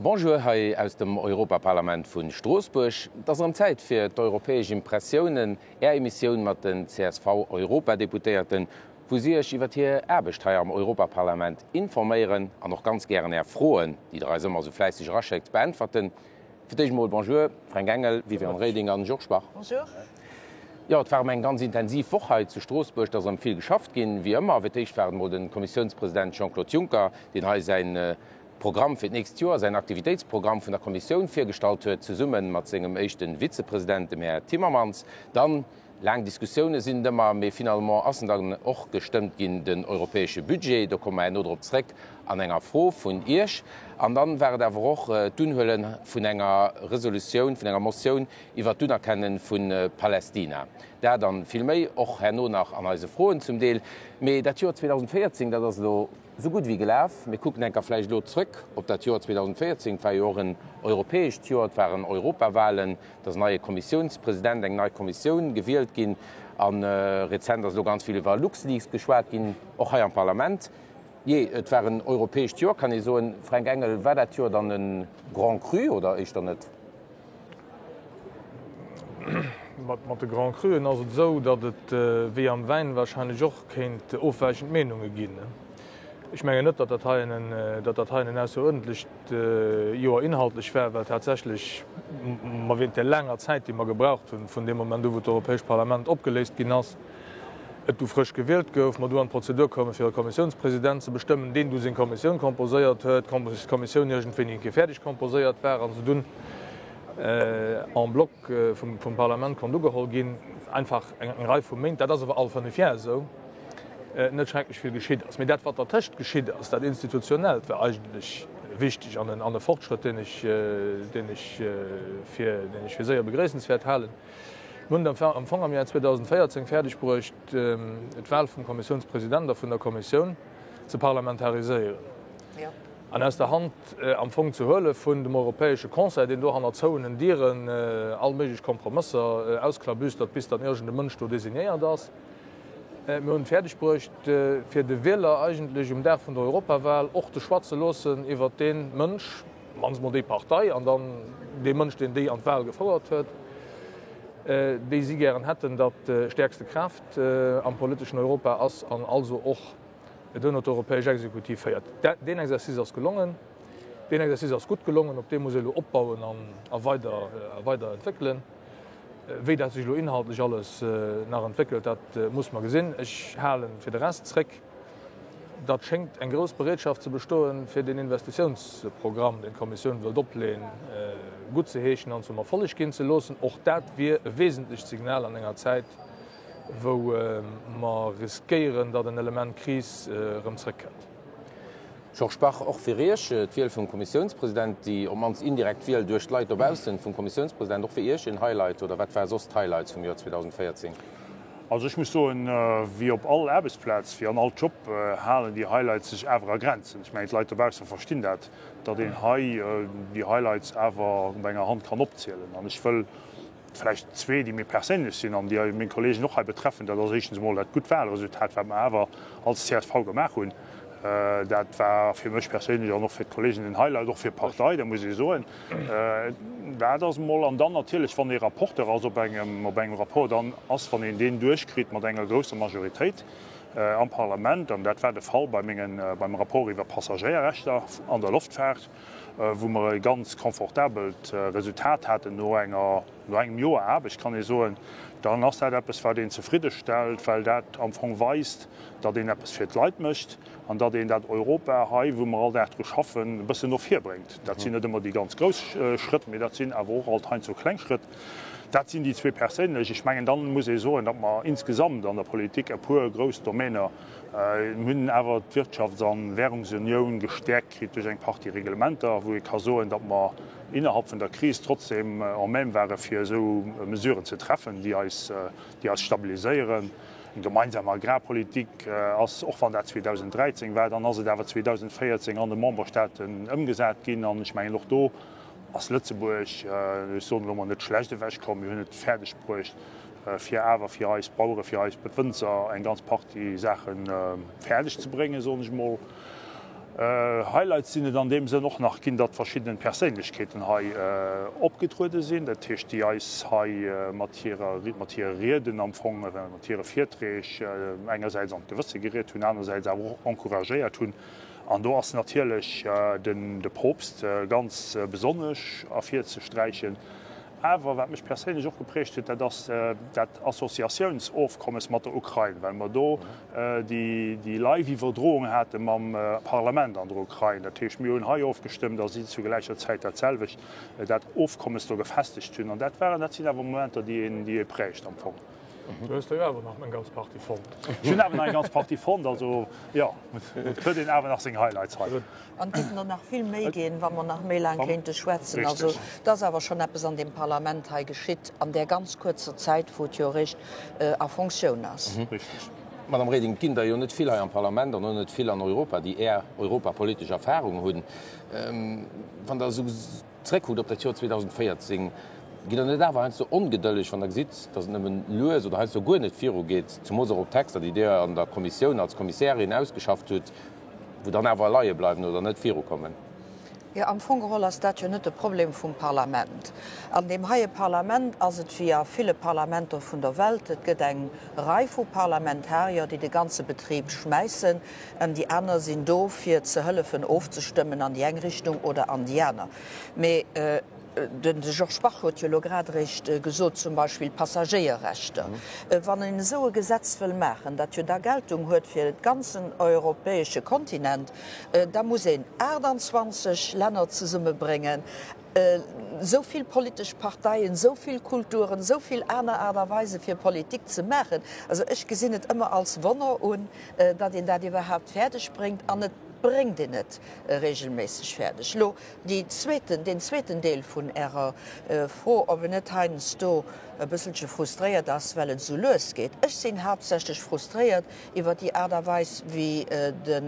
Bonjour hei aus dem Europaparlament vu Stroossbuerg. Et ass erëm Zäit fir d'Europäesch Impressiounen, Är Emissioun mat den CSV-Europadeputéierten, wou si Iech iwwer hir Aarbecht hei am Europaparlament informéieren an och ganz gären Är Froen, déi Der eis ëmmer esou fläisseg eraschéckt, beäntwerten. Fir d'éischt emol Bonjour Fränk Engel, Viviane Reding an Georges Bach. Bonjour. Jo, et war erëm eng ganz intensiv Woch hei zu Stroossbuerg. Et ass erëm vill geschafft ginn, wéi ëmmer. Fir d'éischt war et emol de Kommissiounspresident Jean-Claude Juncker, deen hei säin Programm fir d'nächst Joer, säin Aktivitéitsprogramm vun der Kommissioun virgestallt huet, zesumme mat sengem éischte Vizepresident, dem Här Timmermans. Dann, laang Diskussioune sinn et ëmmer, mee finalement ass en dann och gestëmmt ginn, den europäesche Budget. Do komme mer herno drop zréck an enger Fro vun Iech. An dann war et awer och d'Unhuele vun enger Resolutioun, vun enger Motioun iwwert d'Unerkenne vu Palästina. Dat an vill méi och herno nach an eise Froen zum Deel. Mee dat Joer 2014, dat ass elo Sou gutt ewéi gelaf. Mir kucken enker vläicht elo zrëck op dat Joer 2014. Et war jo och en europäescht Joer, et waren Europawahlen, et ass en neie Kommissiounspresident, eng nei Kommissioun gewielt ginn a rezent ass elo ganz vill iwwer LuxLeaks geschwat ginn, och hei am Parlament. Jee, et war en europäescht Joer, kann ee soen. Fränk Engel, war dat Joer dann e Grand Cru oder éischter net? Mat de Grand Cruen ass et esou, datt et wéi am Wäin wahrscheinlech och kéint ofwäichend Meenunge ginn. Ech mengen net, datt dat heien en, datt dat heien en ausseruerdentlecht Joer inhaltlech war, well tatsächlech mer wéint där laanger Zäit, déi mer gebraucht hunn, vun deem Moment u wou d'Europäescht Parlament opgeléist ginn ass, et du frësch gewielt gouf, mer du an d'Prozedur koumen, fir e Kommissiounspresident ze bestëmmen, deen du seng Kommissioun composéiert huet, d'Kommissioun iergendwéini eng Kéier fäerdeg composéiert war a se dunn en bloc vum Parlament konnt ugeholl ginn, einfach eng Rei vu Méint, dat ass awer all fënnef Jar esou, net schrecklech vill geschitt ass. Mee dat, wat dertëscht geschitt ass, dat Institutionellt, war eigentlech wichteg an e Fortschrëtt, deen ech, deen ech fir, deen ech fir séier begréissenswäert halen. Mir hunn et am Fong am Joer 2014 fäerdeg bruecht, d'Wahl vum Kommissiounspresident a vun der Kommissioun ze parlamentariséieren an aus der Hand am Fong ze huele vun dem Europäesche Conseil, deen do hanner zouenen Dieren all méiglech Kompromësser ausklabüstert, bis dann iergend e Mënsch do designéiert ass. Mir hunn et fäerdeg bruecht, fir de Wieler eigentlech um Dag vun der Europawahl och de Choix ze loossen iwwert dee Mënsch, mannst mol déi Partei an dann dee Mënsch, deen déi an d'Wahl gefouert huet, déi si gären hätten, datt stäerkste Kraaft am politeschen Europa ass an also och duerno d'europäesch Exekutiv féiert. Deen Exercice ass gelongen. Deen Exercice ass gutt gelongen. Op deem muss ee elo opbauen a weider a weider entwéckelen. Wéi dat sech elo inhaltlech alles nach entwéckelt, dat muss mer gesinn. Ech hale fir de Rest zréck. Datt schéngt eng grouss Bereetschaft ze bestoen, fir deen Investitiounsprogramm, deen d'Kommissioun wëllt opleeën, guttzeheeschen an zum Erfolleg ginn ze loossen. Och dat wier e wesentlecht Signal an enger Zäit, wou mer riskéieren, datt en Element Kris erëm zrëckkënnt. Georges Bach, Och fir Iech d'Wiel vum Kommissiounspresident, déi op d'mannst indirekt Wiel duerch d'Leit dobaussen vum Kommissiounspresident, och fir Iech en Highlight oder wat war soss d'Highlights vum Joer 2014? Also ech muss soen, wéi op all Aarbechtsplaz, wéi an all Job, halen déi Highlights sech awer a Grenzen. Ech mengen, d'Leit dobausse verstinn dat, datt een hei déi Highlights awer op enger Hand kann opzielen. An ech wëll vläicht zwee, déi méi perséinlech sinn an déi meng Kollegen och hei betreffen. Dat ass éischtens emol dat gutt Wahlresultat, wat mer awer als csv gemaach hunn. Dat war fir mech perséinlech an och fir d'Kollegen en Highlight, och fir d'Partei, dat muss ee soen. Dat ass emol. An dann natierlech, wann ee Rapporteur ass op engem, op engem Rapport, dann ass, wann een deen duerchkritt mat enger grousser Majoritéit am Parlament, an dat war de Fall bei mengen, beim Rapport iwwer Passagéierrechter an der Loftfaart, wou mer e ganz confortabelt Resultat haten no enger, No engem Joer Aarbecht kann ee soen, dann ass dat eppes, wat een zefridde stellt, well dat am Fong weist, datt een eppes fir d'Leit mécht an datt een dat Europa hei, wou mer all Dag dru schaffen, e bëssen no vir bréngt. Dat sinn net ëmmer déi ganz grouss Schrëtt, mee dat sinn awer och alt heiansdo kleng Schrëtt. Dat sinn déi zwee perséinlech. Ech mengen, dann muss ee soen, datt mer insgesamt an der Politik e puer grouss Domäner hunn awer d'Wirtschafts a Währungsunioun gestäerkt kritt duerch eng Partie Reglementer, wou ee ka soen, datt mer innerhalb vun der Kris trotzdem en même ware fir esou Mesuren ze treffen, déi eis, déi eis stabiliséieren. Eng gemeinsam Agrarpolitik ass, och wann dat 2013 war, dann ass et awer 2014 an de Memberstaaten ëmgesat ginn. An ech mengen, och do ass Lëtzebuerg, ech soen elo mol, net schlecht ewechkomm. Mir hunn et fäerdeg bruecht, fir awer fir eis Baueren, fir eis Wënzer eng ganz Partie Saache fäerdeg ze bréngen, soen ech mol. Highlights sinn et an deem Sënn och nach ginn, datt verschidden Perséinlechkeeten hei opgetruede sinn, dat heescht déi eis hei mat hirer, mat hire Rieden am Fong, mat hire Virträg engersäits an d'Gewësse geriet hunn, anersäits awer och encouragéiert hunn. An do ass natierlech den de Poopst ganz besonnesch ervirzesträichen. Awer wat mech perséinlech och geprägt huet, dat ass dat Associatiounsofkommes mat der Ukrain, well mer do déi Live-Iwwerdroung hate mam Parlament an der Ukrain. Dat heescht, mir hunn hei ofgestëmmt a si zu gläicher Zäit dat selwecht, dat Ofkommes do gefestegt hunn. An dat waren, dat sinn awer Momenter, déi een, déi ee prägt am Fong. Du hues der jo awer nach eng ganz Partie fonnt. Ech hunn awer nach eng ganz Partie fonnt, also jo, et huet een awer nach seng Highlights hei. An et géifen der nach vill méi ginn, wa mer nach méi laang kéinte schwätzen. Also et ass awer schonn eppes an deem Parlament hei geschitt an där ganz kuerzer Zäit, wou et jo eréischt a Fonctioun ass. Madame Reding, et ginn der jo net vill hei am Parlament an och net vill an Europa, déi Är europapolitesch Erfahrung hunn. Wann Der esou zréckkuckt op dat Joer 2014, gitt Der net awer heiansdo ongedëlleg, wann Der gesitt, datt et nëmmen lues oder heiansdo guer net virugeet, zemools och op Texter, déi Dir an der Kommissioun als Kommissärin ausgeschafft hutt? wou dann awer leie bleiwen oder net virukommen. Jo, am Fong geholl ass dat jo net de Problem vum Parlament. An deem heie Parlament ass et wéi a ville Parlamenter vun der Welt, Et gëtt eng Rei vu Parlamentarier, déi de ganze Betrib schmäissen, an déi aner sinn do, fir ze hëllefen ofzestëmmen an déi eng Richtung oder an déi aner. Mee De Georges Bach huet jo elo grad eréischt gesot, zum Beispill d'Passagéierrechter. Wann een esou e Gesetz wëll maachen, dat jo da Geltung huet fir de ganzen europäesche Kontinent, da muss een 28 Länner zesummebréngen, esou vill politesch Parteien, esou vill Kulturen, esou vill aner Aart a Weise fir Politik ze maachen. Also ech gesinn et ëmmer als Wonner un, datt een dat iwwerhaapt fäerdeg bréngt, an et bréngt een et regelméisseg fäerdeg. Elo Déi zweeten, deen zweeten Deel vun Ärer Fro, ob een net heiansdo e bësselche frustréiert ass, well et esou lues geet. Ech sinn haaptsächlech frustréiert iwwert déi Aart a Weis, wéi de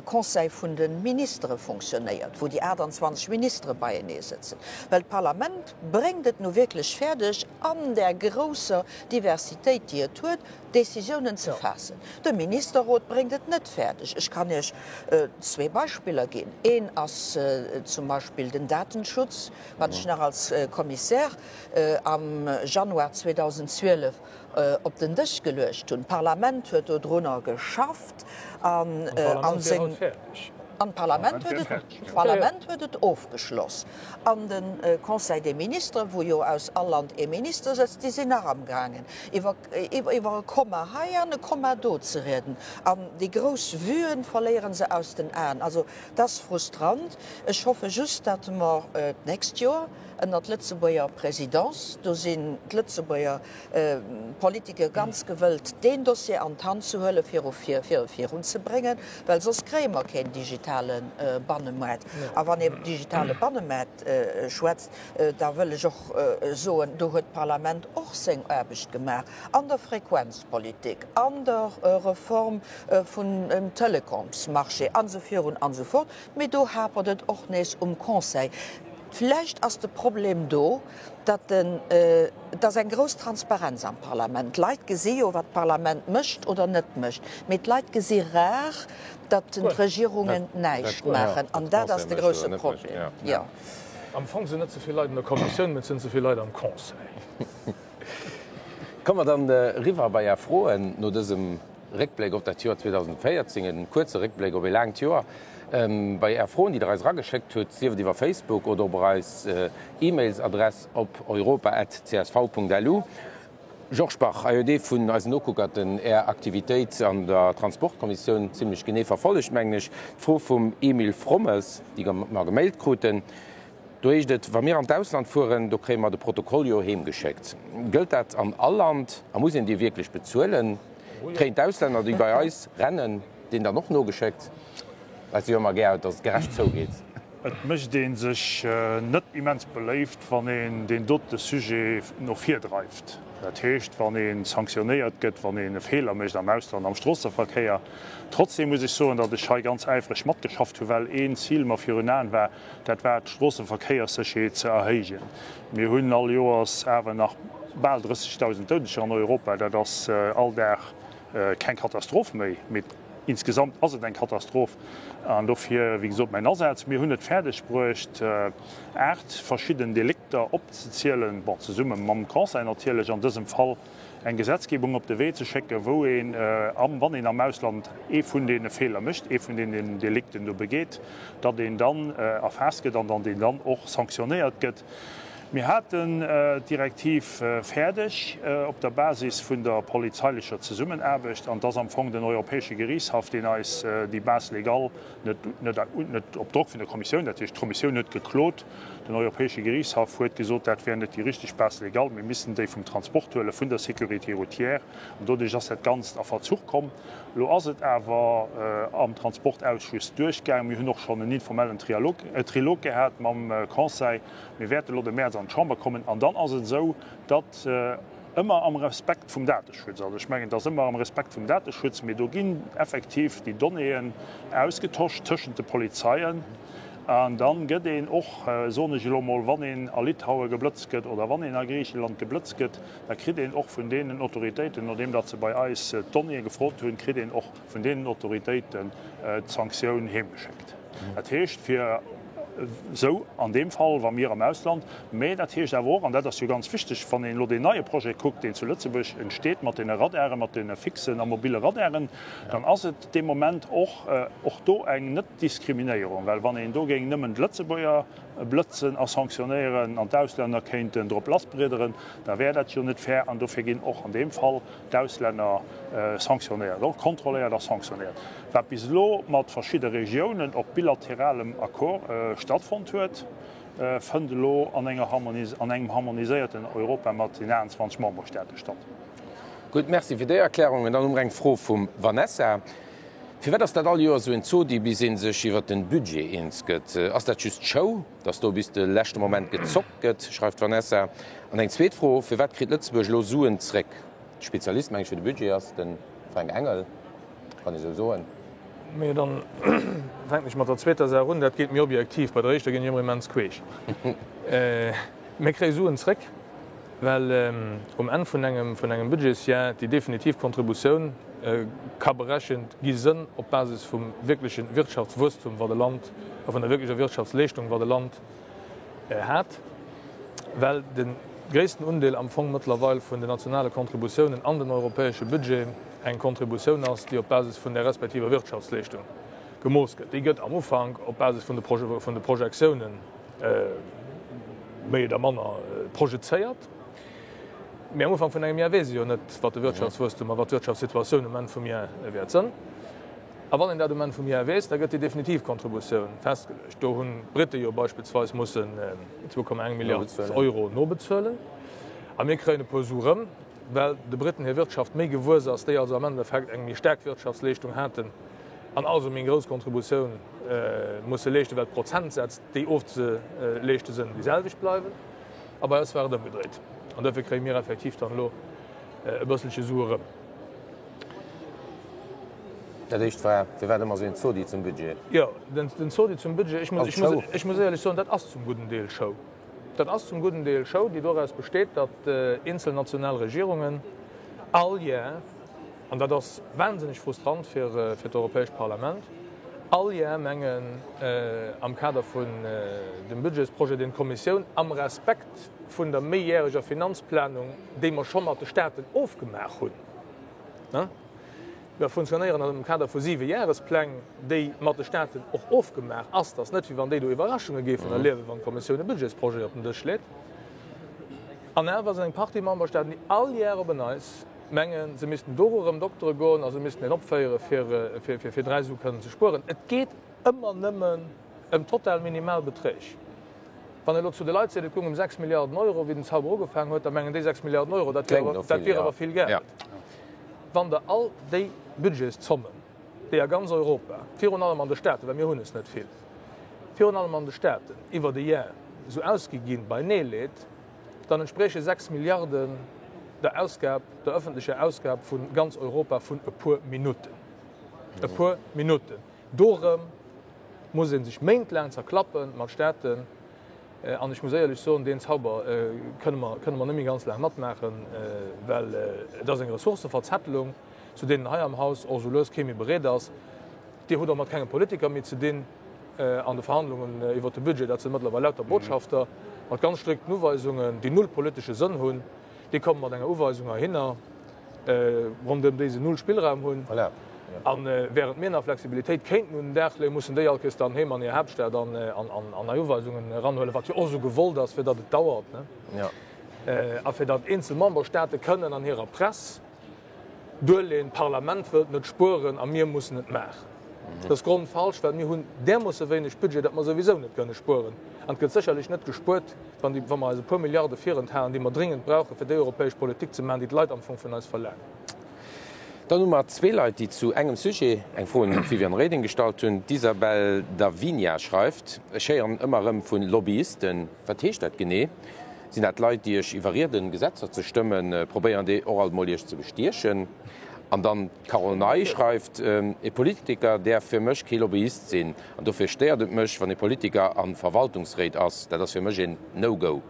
Conseil vun de Ministere fonctionnéiert, wou déi 28 Ministere beienee sëtzen. Well d'Parlament bréngt et nu wierklech fäerdeg, an där grousser Diversitéit, déi et huet, Décisiounen ze faassen. De Ministerrot bréngt et net fäerdeg. Ech kann Iech zwee Beispiller ginn. Een ass zum Beispill den Datenschutz, wat ech nach als Commissaire am Januar 2012 op den Dësch geluecht hunn. D'Parlament huet dodrunner geschafft an seng. An d'Parlament huet et, d'Parlament huet et ofgeschloss. An de Conseil des Ministres, wou jo aus all Land ee Minister sëtzt, déi sinn nach amgaangen, iwwer, iwwer e Komma hei an e Komma do ze rieden. An déi grouss Vuen verléiere se aus den Aen. Also, et ass frustrant. Ech hoffe just, datt mer d'nächst Joer ënnert Lëtzebuerger Présidence, do sinn d'Lëtzebuerger Politiker ganz gewëllt, deen Dossier an d'Hand ze huelen, fir e fir e virunzebréngen, well soss kréie mer keen digitale Bannemaart. A wann ee digitale Bannemaart schwätzt, da wëll ech och soen, do huet d'Parlament och seng Aarbecht gemaach an der Frequenzpolitik, an der Reform vun dem Telekomsmarché an esou virun an esou fort. Mee do hapert et och nees um Conseil. Vläicht ass de Problem do, datt den, et ass eng grouss Transparenz am Parlament. D'Leit gesi jo, wat d'Parlament mécht oder net mécht. Mee d'Leit gesi rar, datt d'Regierungen näischt maachen. An dat ass de grousse Problem, jo. Am Fong sinn net ze vill Leit an der Kommissioun, mee et sinn ze vill Leit am Conseil. Komme mer dann eriwwer bei Är Froen no dësem Réckbléck op dat Joer 2014, en kuerze Réckbléck op ee laangt Joer. Bei Är Froen, déi Der eis erageschéckt hutt, sief et iwwer Facebook oder op eis E-Mails-Adress op europa@csv.lu. Georges Bach, hei huet ee vun eisen Nokuckerten Är Aktivitéit an der Transportkommissioun zimlech genee verfollegt, mengen ech. D'Fro vum Emile Frommes, déi mer gemailt kruten, do heescht et, Wa mir an d'Ausland fueren, do kréie mer de Protokoll jo heemgeschéckt. Gëllt dat an all Land a muss een dee wierklech bezuelen? Kréien d'Auslänner, déi bei eis rennen, deen dann och nogeschéckt? Well se jo ëmmer gär, datt et gerecht zougeet. Et mécht ee sech net immens beléift, wann een deen dote Sujet no vir dreift. Dat heescht, wann ee sanktionéiert gëtt, wann een e Feeler mécht am Ausland am Stroosseverkéier. Trotzdeem muss ech soen, datt ech hei ganz äifreg matgeschafft hu well een Zil mer virun Aen war, dat war d'Stroosseverkéierssécherheet ze erhéijen. Mir hunn all Joers awer nach bal 30.000 Doudeger an Europa. Dat ass all Dag keng Katastroph méi, mee. Insgesamt ass et eng Katastroph an dofir, wéi gesot, mäin Asaz. Mir hunn et fäerdeg bruecht, 8 verschidden Delikter opzezielen, bon, zesumme mam Conseil natierlech an dësem Fall, eng Gesetzgebung op de Wee ze schécken, wou een, wann een am Ausland ee vun deene Feeler mécht, ee vun deenen Delikten do begeet, datt een dann erfaasst gëtt an datt een dann och sanktionéiert gëtt. Mir haten d'Direktiv fäerdeg op der Basis vun der polizeilecher Zesummenaarbecht an et ass am Fong den Europäesche Geriichtshaff, deen eis déi Base légale net op Drock vun der Kommissioun, dat heescht d'Kommissioun huet geklot, den Europäesche Geriichtshaff huet gesot, dat wär net déi richteg Base légale, mir missten déi vum Transport huelen, vun der Sécurité routière, an doduerch ass dat Ganzt a Verzuch komm. Elo ass et awer am Transportausschuss duerchgaangen. Mir hunn och schonn en informellen Trilog gehat mam Conseil. Mir wäerte elo de Mäerz an d'Chamber kommen an dann ass et esou, datt ëmmer am Respekt vum Dateschutz, also ech mengen, et ass ëmmer am Respekt vum Dateschutz, mee do ginn effektiv déi Donnéeën ausgetosch tëschent de Polizeien an dann gëtt een och, soen ech elo mol, wann een a Litaue geblëtzt gëtt oder wann een a Griicheland geblëtzt gëtt, da kritt een och vun deenen Autoritéiten, nodeem datt se bei eis d'Donnéeë gefrot hunn, kritt een och vun deenen Autoritéiten d'Sanktioun heemgeschéckt. Dat heescht, fir esou an deem Fall, wa mir am Ausland, mä dat heescht awer och, an dat ass jo ganz wichteg, wann een elo deen neie Projet kuckt, deen zu Lëtzebuerg entsteet mat deene Radaren, mat deene fixen a mobile Radaren, dann ass et dee Moment och och do eng Net-Diskriminéierung, well wann een do géing nëmmen d'Lëtzebuerger blëtzen a sanktionéieren an d'Auslänner kéinten drop lassbriederen, da wär dat jo net fair an dofir ginn och an deem Fall d'Auslänner sanktionéiert, och kontrolléiert a sanktionéiert. Wat bis elo mat verschidde Regiounen op bilateralem Accord stattfonnt huet, fënnt elo an engem harmoniséierten Europa mat den 28 Memberstaate statt. Gutt, Merci fir déi Erklärungen. Dann hu mer eng Fro vum Vanessa. Firwat ass dat all Joer esou en Zodi, bis ee sech iwwert den Budget eens gëtt? Ass dat just Show, dass do bis de leschte Moment gezockt gëtt? schreift d'Vanessa. An eng zweet Fro, Firwat kritt Lëtzebuerg elo Suen zréck? De Spezialist, meng ech, fir de Budget ass de Fränk Engel, kann ee sou soen. Mee dann fänken ech mat der zweeter Saach un, dat geet méi objektiv. Bei der éischter ginn ech ëmmer immens queesch. Mir kréie Suen zréck, well um Enn vun engem vun engem Budgetsjar déi definitiv Kontributioun ka berechent gi sënn op Basis vum wierkleche Wirtschaftswuesstum, wat e Land, a vun der wierklecher Wirtschaftsleeschtung, wat e Land hat, well de gréissten Undeel am Fong mëttlerweil vun den nationale Kontributiounen an den europäesche Budget eng Kontributioun ass, déi op Basis vun der respektiver Wirtschaftsleeschtung gemooss gëtt. Déi gëtt am Ufank op Basis vun de Projektiounen méi oder manner projezéiert. Mee am Ufank vun engem Jar weess ee jo net, wat de Wirtschaftswuesstum a wat d'Wirtschaftssituatioun um Enn vum Jar wäert sënn. A wann een dat um Enn vum Jar weess, da gëtt déi definitiv Kontributioun festgeluecht. Do hunn d'Britte jo beispillsweis mussen 2,1 Milliard Euro nobezuelen. A mir kréien e puer Su rëm, well de Britten hir Wirtschaft méi gewuess ass, déi also am Endeffekt eng méi staark Wirtschaftsleeschtung haten an also méi eng grouss Kontributioun musse leeschten, well d'Prozentsätz, déi ofzeleeschte sënn, déi selwecht bleiwen. A bei eis war et ëmgedréit. An duerfir kréie mir effektiv dann elo e bësselche Sue erëm. Dat éischt war, Firwat ëmmer esou een Zodi zum Budget? Jo, den Zodi zum Budget, ech muss, ech muss éierlech soen, dat ass zum gudden Deel Show. Dat ass zum gudden Deel Show, déi doraus besteet, datt eenzel national Regierungen all Jar, An dat ass wahnsinneg frustrant fir d'Europäescht Parlament, all Jar mengen, am Kader vun dem Budgetsprojet, deen d'Kommissioun am Respekt vun der méijäreger Finanzplanung, déi mer scho mat de Staaten ofgemaach hunn, mer funktionéieren am Kader vu Siwejahrespläng, déi mat de Staaten och ofgemaach ass, et ass net, wéi wann déi do Iwwerraschunge géifen erliewen, wann d'Kommissioun e Budgetsprojet op den Dësch leet. An awer sinn eng Partie Memberstaaten, déi all Jar op en Neis mengen, se missten doru erëm Doktere goen a se missten een opféiere fir 3 Su kënnen ze spueren. Et geet ëmmer nëmmen ëm total minimal Beträg. Wann ee elo zu de Leit seet, et goung ëm 6 Milliarden Euro, wéi den Zauber ugefaangen huet, da mengen déi 6 Milliarden Euro, dat wier awer vill Geld. Wann Der all déi Budgetszommen, déi a ganz Europa, virun allem an de Staaten, well mir hunn es net vill, virun allem an de Staaten iwwert e Jar esou ausgi ginn, beinee leet, dann entsprieche 6 Milliarden der Ausgab, der öffentlecher Ausgab vu ganz Europa vun e puer Minutten. E puer Minutten. Dorëm muss ee sech méintlaang zerklappe mat Staaten. An ech muss éierlech soen, deen Zauber kënne mer, kënne mer net méi ganz laang matmaachen, well et ass eng Ressourceverzettelung. Zu deenen hei am Haus och esou lues kee méi bereet ass. Dir hutt och mat kengem Politiker méi ze dinn an de Verhandlungen iwwert de Budget. Dat si mëttlerweil lauter Botschafter mat ganz strikten Uweisungen, déi null politesche Sënn hunn. Déi komme mat enger Uweisung heihinner, ronderëm déi se null Spillraum hunn. A während mir nach Flexibilitéit kéinten un den Dag leeën, mussen déi all Kéiers dann heem an hir Haaptstad an nei Uweisungen eranhuelen, wat jo och esou gewollt ass, fir datt et dauert a fir datt eenzel Memberstaate kënnen an hirer Press duerleeën, d'Parlament wëllt net spueren a mir mussen et maachen. Dat ass grondfalsch, well mir hunn därmoosse wéineg Budget, datt mer souwisou net kënne spueren. An et gëtt sécherlech net gespuert, wann déi, wa mer eis e puer Milliarde virenthalen, déi mer dringend brauchen, fir déi europäesch Politik ze maachen, déi d'Leit am Fong vun eis verlaangen. Dann hu mer zwee Leit, déi zu engem Sujet eng Fro un d'Viviane Reding gestallt hunn. D'Isabel Davinia schreift, Ech héieren ëmmer erëm vu Lobbyisten. Wat heescht dat genee? Sinn dat Leit, déi Iech iwwerrieden, Gesetzer ze stëmmen? Probéieren déi och alt mol Iech ze bestiechen? An dann d'Carole Ney schreift, E Politiker däerf fir mech kee Lobbyist sinn. An dofir stéiert et mech, wann e Politiker a Verwaltungsréit ass. Dat ass fir mech een No-Go.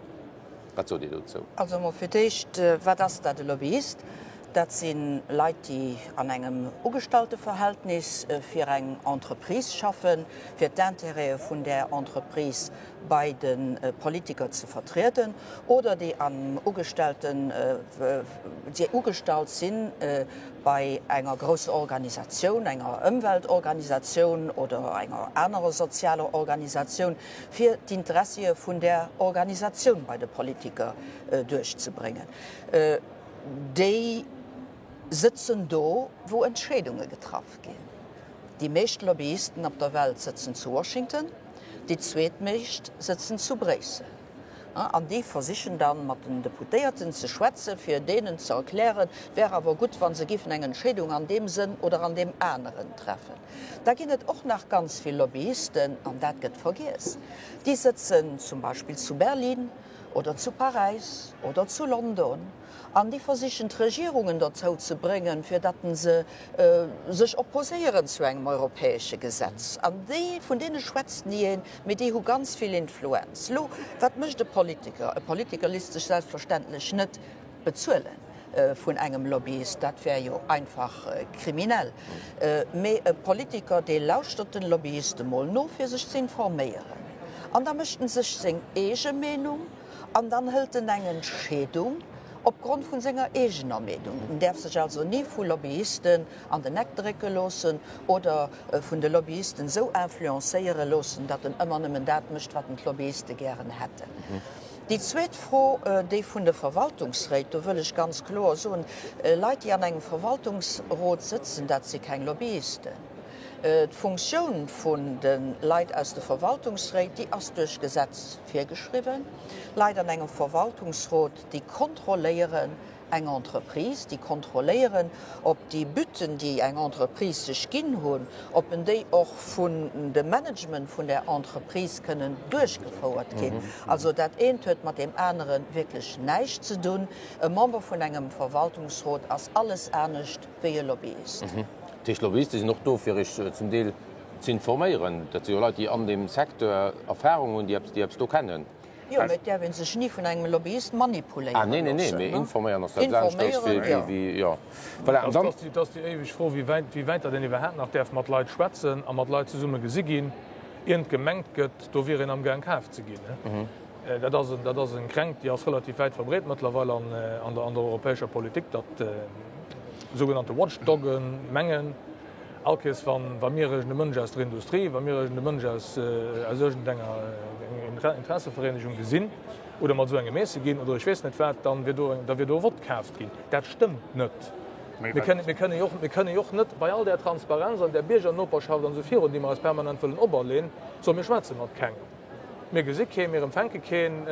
Wat sot Dir dozou? Also emol fir d'éischt, wat ass dat, e Lobbyist? Dat si Leit, déi an engem Ugestalteverhältnis fir eng Entreprise schaffen, fir d'Intérêtë vun där Entreprise bei de Politiker ze vertrieden oder déi am Ugestellten, déi ugestallt si bei enger grousser Organisatioun, enger Ëmweltorganisatioun oder enger anerer sozialer Organisatioun, fir d'Interessie vun där Organisatioun bei de Politiker duerchzebréngen. Déi sëtzen do, wou Entscheedunge getraff ginn. Déi meescht Lobbyisten op der Welt sëtzen zu Washington, déi zweetmeescht sëtzen zu Bréissel. An déi versichen dann, mat den Deputéierten ze schwätzen, fir deenen ze erklären, et wär awer gutt, wa se giffen eng Entscheedung an deem Sënn oder an deem aneren treffen. Da ginn et och nach ganz vill Lobbyisten, an dat gëtt vergiess, déi sëtzen zum Beispill zu Berlin oder zu Paräis oder zu London An déi versichen d'Regierungen dozou ze bréngen, fir datt se sech opposéieren zu engem europäesche Gesetz. An déi, vun deene schwätzt ni een, mee déi hu ganz vill Influenz. Elo, wat mécht e Politiker? E Politiker lisst sech selbstverständlech net bezuele vun engem Lobbyist, dat wär jo einfach kriminell. Mee e Politiker, dee lauschtert den Lobbyiste mol no, fir sech ze informéieren. An da mécht en sech seng eege Meenung. An dann hëlt en eng Entscheedung opgrond vun senger eegener Meenung. En däerf sech also ni vu Lobbyisten an den Eck drécke loossen oder vun de Lobbyisten esou influencéiere loossen, datt en ëmmer nëmmen dat mécht, wat en d'Lobbyiste gären hätten. Déi zweet Fro, déi vun de Verwaltungsréit, do wëll ech ganz kloer soen, Leit, déi an engem Verwaltungsrot sëtzen, dat si keng Lobbyisten. D'Funktioun vun de Leit aus de Verwaltungsréit, déi ass duerch Gesetz virgeschriwwen. Leit an engem Verwaltungsrot, déi kontrolléieren eng Entreprise, déi kontrolléieren, ob déi Butten, déi eng Entreprise sech ginn hunn, ob en déi och vun dem Management vun där Entreprise kënnen duerchgefouert ginn. Also dat eent huet mat deem anere wierklech näischt ze dunn. E Member vun engem Verwaltungsrot ass alles anescht wéi e Lobbyist. Dat heescht, Lobbyiste sinn och do, fir Iech zum Deel ze informéieren. Dat si jo Leit, déi an deem Secteur Erfahrung hunn, déi eppes do kennen. Jo, mee et däerf ee sech ni vun engem Lobbyist manipuléiere loossen. Ah, neen, neen, neen, mee informéieren ass dat anescht wéi, jo, voilà. An dann. Dat ass déi éiweg Fro, wéi wäit, wéi wäit datt een iwwerhaapt nach däerf mat Leit schwätzen a mat Leit zesumme gesi ginn, iernt gemengt gëtt, do wier een amgaang kaf ze ginn. Dat ass en, dat ass eng Kränkt, déi ass relativ wäit verbreet mëttlerweil an, an der, an der europäescher Politik, datt sougenannte Watchdoggen mengen, all Kees wann, wa mir iergend e Mënsch aus der Industrie, wa mir iergend e Mënsch aus, aus iergendenger Interessevereenegung gesinn oder mat esou engem iesse ginn oder ech weess net wat, dann wier do, da wier do e Vott kaaft ginn. Dat stëmmt net. Mir kënnen, mir kënnen jo och, mir kënnen jo och net bei all där Transparenz an där Biergernoperschaft an esou virun, déi mer eis permanent wëllen operleen, soen, mir schwätze mat kengem. Mir gesi keen, mir empfänke keen,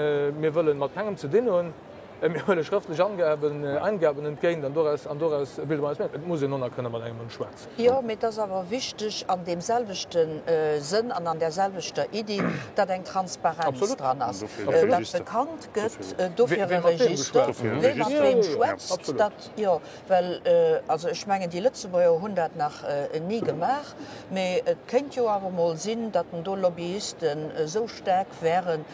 mir wëllen mat kengem ze dinn hunn, mir huele schrëftlech Angaben, Eingaben entgéint an doraus, an doraus bilde mer eis Meenung. Et muss een och nach kënne mat engem Mënsch schwätzen. Jo, mee et ass awer wichteg an deem selwechte Sënn an an där selwechter Iddi, datt eng Transparenz dran ass, datt bekannt gëtt, dofir e Register, wee mat weem schwätzt, datt, jo, Well, also ech mengen, déi Lëtzebuerger hunn dat nach ni gemaach, mee et kéint jo awer emol sinn, datt en do Lobbyisten esou staark wären,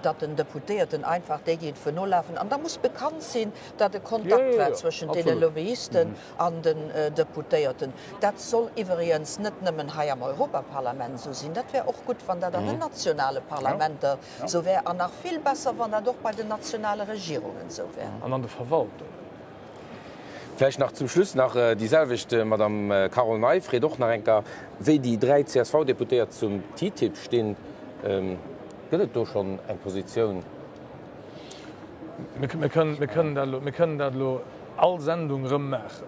datt den Deputéierten einfach déi géifen nolafen. An da muss. muss bekannt sinn, datt e Kontakt war zwëschent deene Lobbyisten an den Deputéierten. Dat soll iwwerigens net nëmmen hei am Europaparlament esou sinn. Dat wär och gutt, wann dat an den nationale Parlamenter esou wär an nach vill besser, wann dat och bei den nationale Regierungen esou wär. An an de Verwaltungen. Vläicht nach zum Schluss nach déi selwecht Madame Carole Ney freet och nach eng Kéier, wéi déi 3 CSV-Deputéiert zum TTIP stinn. Gëtt et do schonn eng Positioun? Mir kënnen dat elo all Sendung erëm maachen.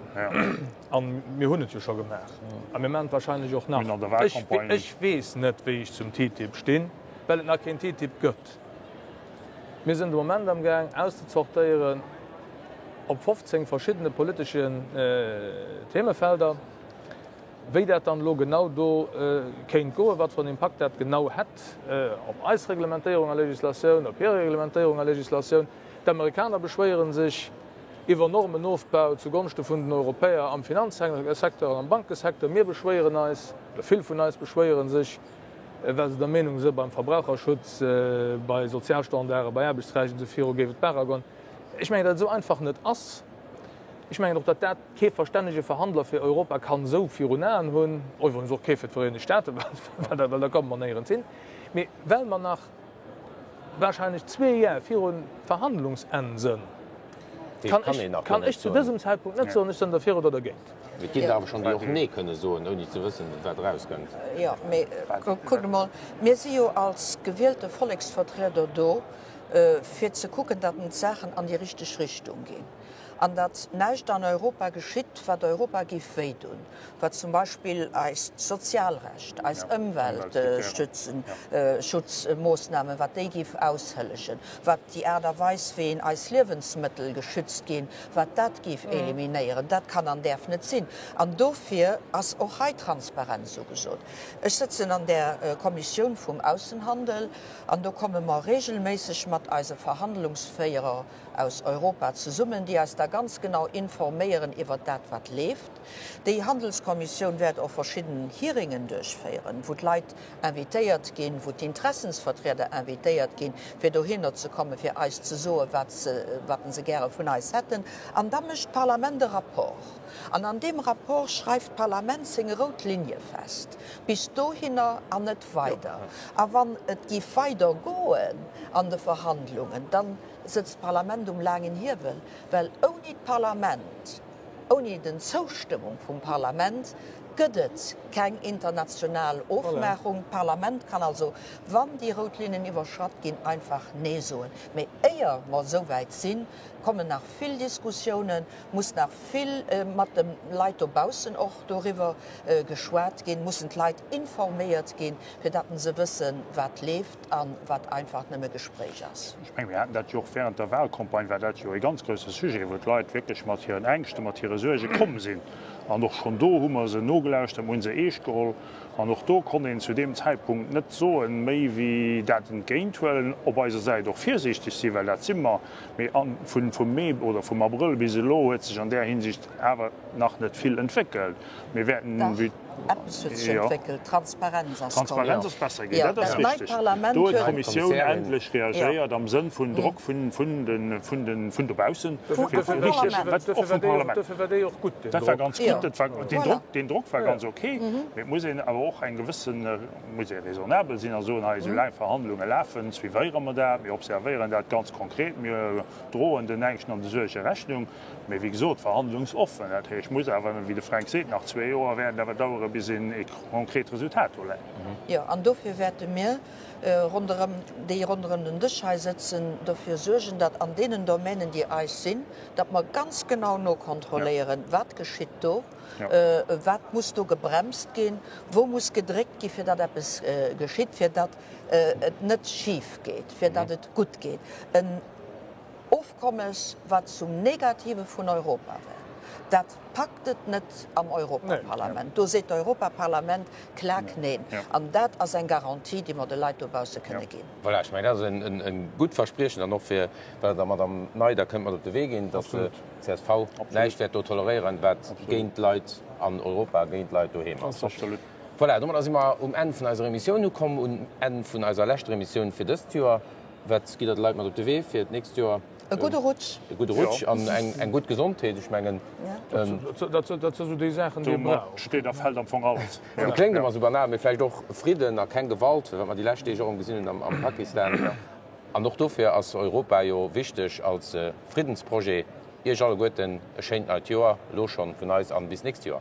A mir hunn et jo scho gemaach. A mir maachen et wahrscheinlech och nach. Ech weess net, wéi ech zum TTIP stinn, well et nach keen TTIP gëtt. Mir sinn de Moment am Gaang auszezortéieren op 15 verschiddene politeschen Themefelder, wéi dat dann elo genau do kéint goen, wat fir en Impakt dat genau hätt op eis Reglementéierung a Législatioun, op hir Reglementéierung a Législatioun. D'Amerikaner beschwéiere sech iwwer Normenofbau zugonschte vun den Europäer am Finanzsecteur an am Bankesecteur. Mir beschwéieren eis, oder vill vun eis beschwéiere sech, well se der Meenung si beim Verbraucherschutz, bei Sozialstandarde, bei Aarbechtsrecht an esou viru géif et berger goen. Ech mengen, datt et esou einfach net ass. Ech mengen och, datt dat kee verstännege Verhandler fir Europa kann esou virun Aen hunn, iwwregens och kee fir d'Vereenegt Staaten, well da komme mer néierens hin. Mee well mer nach wahrscheinlech zwee Jar virun Verhandlungsenn sënn, kann ech zu dësem Zäitpunkt net soen, ech sënn derfir oder dergéint. Et ginn der awer schonn, déi och Nee kënne soen, ouni ze wëssen, wat erauskënnt. Jo, mee kuckt emol, mir si jo als gewielte Volleksvertrieder do, fir ze kucken, datt d'Saachen an déi richteg Richtung ginn an datt näischt an Europa geschitt, wat Europa géif wéidun, wat zum Beispill eist Sozialrecht, eis Ëmweltschutzmoossnamen, wat déi géif aushëllegen, wat déi Aart a Weis, wéi eis Liewensmëttel geschützt ginn, wat dat géif eliminéieren. Dat kann an däerf net sinn. An dofir ass och hei Transparenz ugesot. Ech sëtzen an där Kommissioun vum Aussenhandel an do komme mer regelméisseg mat eise Verhandlungsféierer aus Europa zesummen, déi eis da ganz genau informéieren iwwert dat, wat leeft. Déi Handelskommissioun wäert och verschidden Hearingen duerchféieren, wou d'Leit invitéiert ginn, wou d'Interessensvertrieder invitéiert ginn, fir dohinner ze kommen, fir eis ze soen, wat se, wat se gäre vun eis hätten. An da mécht d'Parlament e Rapport. An an deem Rapport schreift d'Parlament seng rout Linie fest, bis dohinner an net weider. A wann et géif weider goen an de Verhandlungen, da sëtzt d'Parlament um laangen Hiewel, well ouni d'Parlament, ouni den Zoustëmmung vum Parlament gëtt et keng international Ofmaachung. D'Parlament kann also, wann déi rout Linnen iwwerschratt ginn, einfach Nee soen. Mee éier mer esou wäit sinn, kommen nach vill Diskussiounen, muss nach vill mat de Leit dobaussen och doriwwer geschwat ginn, mussen d'Leit informéiert ginn, fir datt se wëssen, wat leeft a wat einfach nëmme Gespréich ass. Ech mengen, mir haten dat jo och während der Wahlcampagne, war dat jo e ganz grouse Sujet, wou d'Leit wierklech mat hiren Ängschten, mat hire Suerge komm sinn. An och schonn do hu mer se nogelauschtert, mer hu se eescht geholl. An och do konnt een zu deem Zäitpunkt net soen, méi wéi dat entgéinthuelen, op eiser Säit och virsiichteg sinn, well dat si mer. Mee vum Mee oder vum Abrëll bis elo huet sech an där Hinsicht awer nach net vill entwéckelt. Mir wäerten. Dach, eppes huet sech entwéckelt, D'Transparenz ass komm. D'Transparenz ass besser ginn, dat ass richteg. Do huet d'Kommissioun endlech reagéiert am Sënn vun Drock vun dobaussen. Richteg, och vum Parlament. Dofir war déi och gutt, deen Drock. Dat war ganz gutt, deen Drock war ganz okay. Mee et muss een awer och eng gewëssen, muss ee raisonnabel sinn a soen, hei, soulaang Verhandlunge lafen, suivéiere mer dat, mir observéieren dat ganz konkret, mir droen den Ängschten an de Suerge Rechnung. Mee wéi gesot, verhandlungsoffen. Dat heescht, muss awer, wéi de Fränk seet, nach zwee Joer wäerten awer dauere bis een e konkret Resultat do läit. Jo, an dofir wäerte mir ronderëm, déi ronderëm den Dësch hei sëtzen, dofir suergen, datt an deenen Domänen, déi eis sinn, datt mer ganz genau nokontrolléieren, wat geschitt do, wat muss do gebremst ginn, wou muss gedréckt ginn, fir datt eppes geschitt, fir datt et net schif geet, fir datt et gutt geet. En Ofkommes, wat zum Negative vun Europa wär, dat packt et net am Europaparlament. Do seet d'Europaparlament klak Neen. An dat ass eng Garantie, déi mer de Leit dobausse kënne ginn. Voilà, ech mengen, dat ass e gutt Verspriechen dann och fir, wat Der der Madame Ney da kënnt mat op de Wee ginn, dass d'CSV näischt wäert do toleréieren, wat géint d'Leit an Europa, géint d'Leit doheem ass. Voilà, domadder si mer um Enn vun eiser Emissioun ukomm, um Enn vun eiser leschter Emissioun fir dëst Joer. Wat gitt Der de Leit mat op de Wee fir d'nächst Joer? E gudde Rutsch. E gudde Rutsch an eng gutt Gesondheet. Ech mengen. Dat si sou déi Saachen, déi ee brauch. Domat steet a fält am Fong alles. Et kléngt ëmmer sou banal, mee vläicht och Fridden a keng Gewalt, wat mer déi lescht Deeg och erëm gesinn hunn am Pakistan. An och dofir ass Europa jo wichteg als Friddensprojet. Iech alleguerten e schéint neit Joer elo schonn vun eis an bis nächst Joer.